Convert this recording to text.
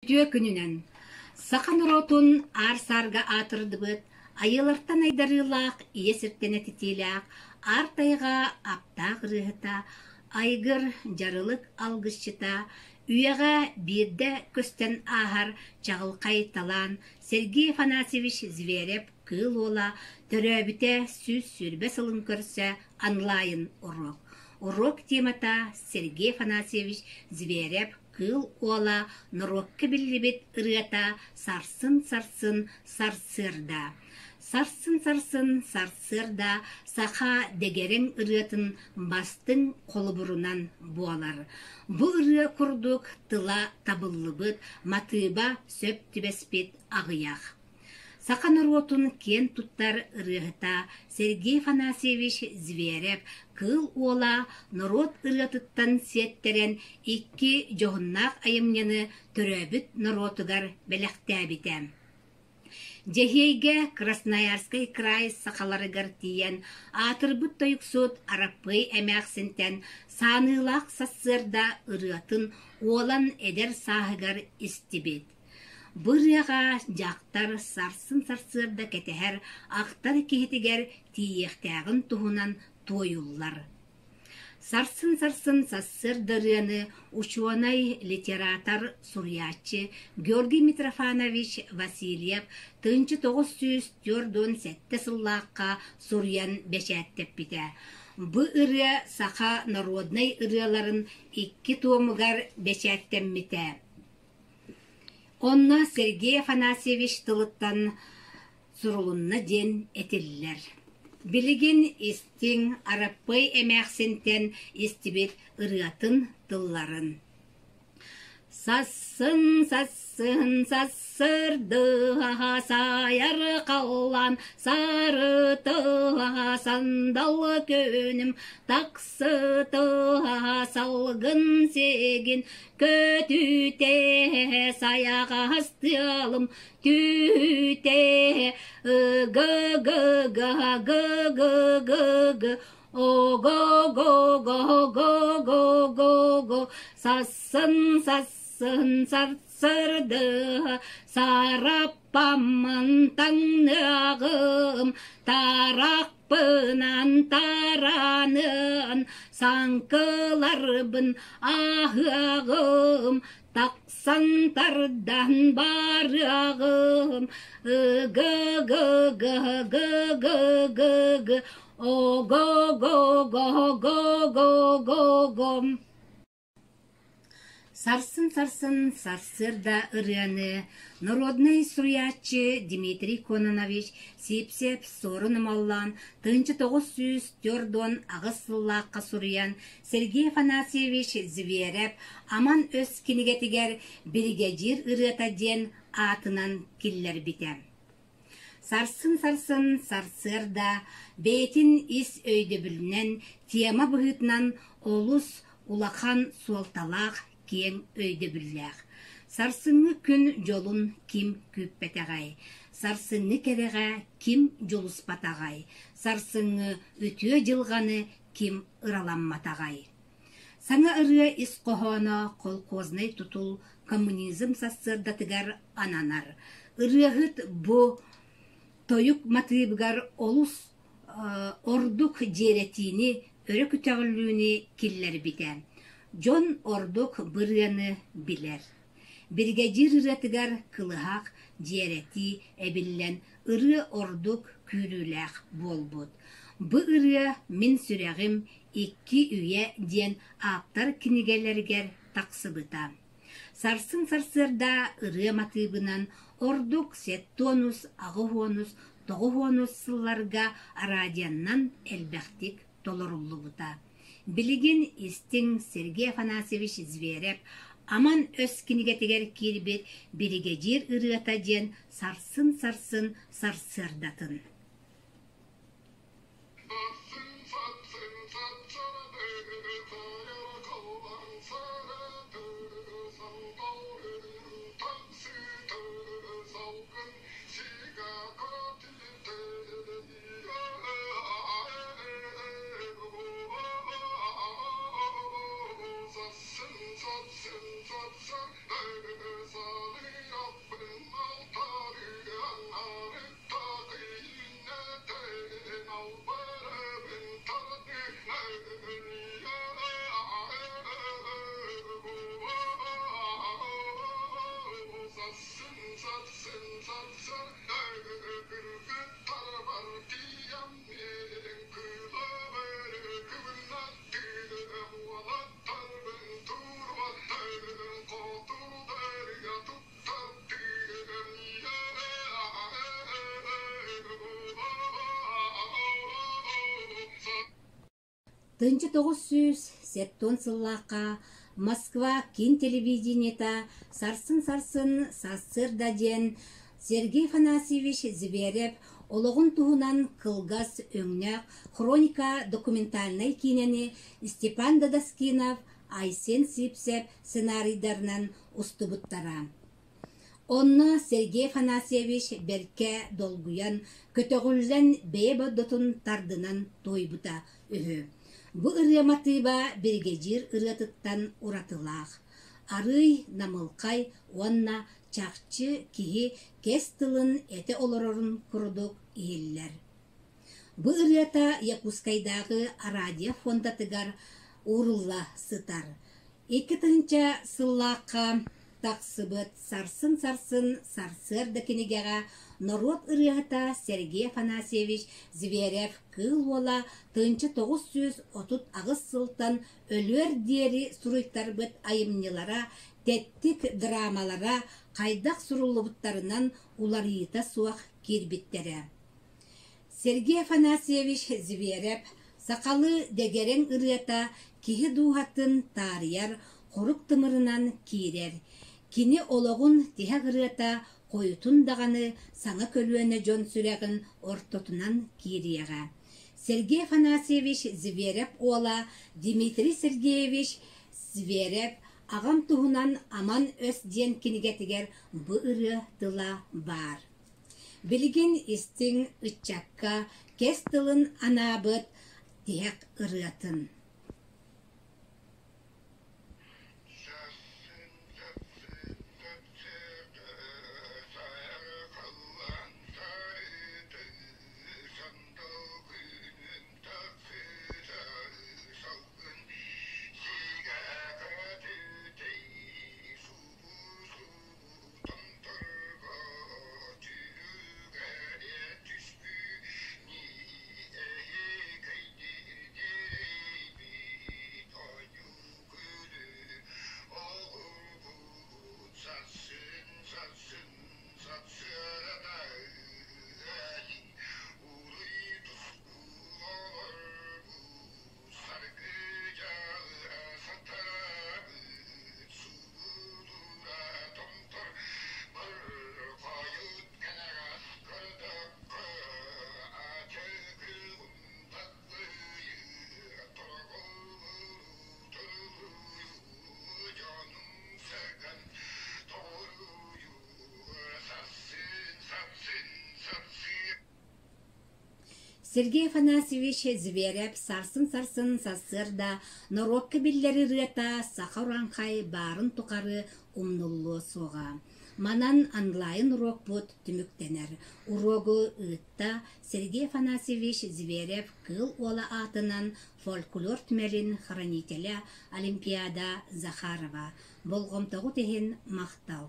Үтүө күнүнэн! Саха норуотун аар-саарга аатырдыбыт, айыылартан айдарыылаах, ийэ сиртэн этитиилээх, аар тайҕа аптаах ырыаһыта, айгыр, дьарылык алгысчыта, үйэҕэ биирдэ көстөн ааһар чаҕылхай талаан Сергей Афанасьевич Зверев-Кыыл Уола төрөөбүтэ 120 сылын көрсө онлайн уруок. Уруок темата Сергей Афанасьевич Зверев Кыыл Уола норуокка биллибит ырыата «Сарсын-сарсын сарсыарда». «Сарсын-сарсын сарсыарда» саха дэгэрэҥ ырыатын бастыҥ холобурунан буолар. Бу ырыа курдук тыла табыллыбыт, матыыба сөп түбэспит аҕыйах. Саха норуотун киэн туттар ырыаһыта Сергей Афанасьевич Зверев Кыыл Уола норуот ырыатыттан сиэттэрэн икки дьоһуннаах айымньыны төрөөбүт норуотугар бэлэхтээбитэ. Дьэһиэйгэ Красноярскай край сахаларыгар тиийэн аатырбыт тойуксут Араппыай эмээхсинтэн сааныылаах сарсыарда ырыатын уолан эдэр сааһыгар истибит. Бу ырыаҕа дьахтар сарсын сарсыарда кэтэһэр ахтар киһитигэр тиийиэхтээҕин туһунан туойуллар. Сарсын-сарсын сарсыарда ырыаны учуонай, литератор, суруйааччы Георгий Митрофанович Васильев 1947 сыллаахха суруйан бэчээттэппитэ. Бу ырыа саха народнай ырыаларын икки туомугар бэчээттэммитэ. Онно Сергей Афанасьевич тылыттан сурулунна диэн этиллэр. Билигин истиҥ Араппыай эмээхсинтэн истибит ырыатын тылларын. Сассын, сассын, сассырдыһа саайар халлаан сарытыһа сандал күнүм таксытыһа салгын сигин Көтүтэ сайаҕас тыалым түүтэ ыгы-гы-га-гы-гы-гы-гы ого-го-го-го-го-го-го сассын сассын сарсырды сараппаммын таҥныаҕым тарах Пынан таранын саҥкыларбын аһыаҕым, тахсан тардан барыаҕым, ыгы-гы-гы-гы-гы-гы-гы, ого-го-го-го-го-го-го. Сарсын-сарсын сарсыарда ырыаны народнай суруйааччы Дмитрий Кононович Сипсиэп Суорун Омоллоон 1948 сыллаахха суруйан Сергей Афанасьевич Зверев Аман өс кинигэтигэр «Биригэдьиир ырыата» диэн аатынан киллэрбитэ. Сарсын-сарсын сарсыарда бэйэтин ис өйдөбүлүнэн тема быһыытынан олус улахан суолталаах киэҥ өйдөбүллээх. Сарсыҥҥы күн дьолун ким күүппэтэҕэй? Сарсыҥҥы кэрэҕэ ким дьулуспатаҕай? Сарсыҥҥы үтүө дьылҕаны ким ыраламматаҕай? Саҥа ырыа ис хоһооно колхознай тутул коммунизм сарсыардатыгар ананар. Ырыаһыт бу тойук матыыбыгар олус ордук дьиэрэтиини, өрө көтөҕүллүүнү киллэрбитэ. Дьон ордук бырыаны билэр. Биригэдьиир ырыатыгар кылыһах, дьиэрэтии эбиллэн ырыа ордук күүрүүлээх буолбут. Бу ырыа Мин сүрэҕим икки үйэ диэн ааптар кинигэлэригэр тахсыбыта. Сарсын сарсыарда ырыа матыыбынан ордук сеттуонус, аҕыһуонус, тоҕуһуонус сылларга радионан элбэхтик толоруллубута. Билигин истиҥ Сергей Афанасьевич Зверев Аман өс кинигэтигэр киирбит «Биригэдьиир ырыата» диэн сарсын-сарсын сарсыардатын. 1970 сыллаахха Москва киин телевидениета «Сарсын-сарсын сарсыарда» диэн Сергей Афанасьевич Зверев олоҕун туһунан кылгас өҥнөөх хроника документальнай киинэни Степан Дадаскинов, Айсен Сивцев сценарийдарынан устубуттара. Онно Сергей Афанасьевич бэркэ долгуйан, көтөҕүллэн бэйэ бодотун тардынан туойбута үһү. Бу ырыа матыыба биригэдьиир ырыатыттан уратылаах. Арыый намылхай уонна чахчы киһи кэс тылын этэ олорорун курдук иһиллэр. Бу ырыата Якутскайдааҕы радио фондатыгар уурулла сытар. 2000 сыллаахха тахсыбыт «Сарсын-сарсын сарсыарда» кинигэҕэ норуот ырыаһыта Сергей Афанасьевич Зверев Кыыл Уола 1938 сылтан өлүөр диэри суруйтарбыт айымньылара, тэттик драмалара хайдах суруллубуттарынан уларыйыыта суох киирбиттэрэ. Сергей Афанасьевич Зверев сахалыы дэгэрэҥ ырыата киһи дууһатын таарыйар хорук тымырынан киирэр. Кини олоҕун тиһэх ырыата хойутун даҕаны саҥа көлүөнэ дьон сүрэҕин ортотунан киириэҕэ. Сергей Афанасьевич Зверев уола Дмитрий Сергеевич Зверев «Аҕам туһунан аман өс» диэн кинигэтигэр бу ырыа тыла баар. Билигин истиҥ ыччакка кэс тылын анаабыт тиһэх ырыатын. Сергей Афанасьевич Зверев сарсын-сарсын сарсыарда норуокка биллэр ырыата саха урааҥхай баарын тухары умнуллуо суоҕа. Манан онлайн-уруокпут түмүктэнэр. Уруогу ыытта Сергей Афанасьевич Зверев Кыыл Уола аатынан фольклор түмэлин хранителэ Олимпиада Захарова. Болҕомтоҕут иһин махтал!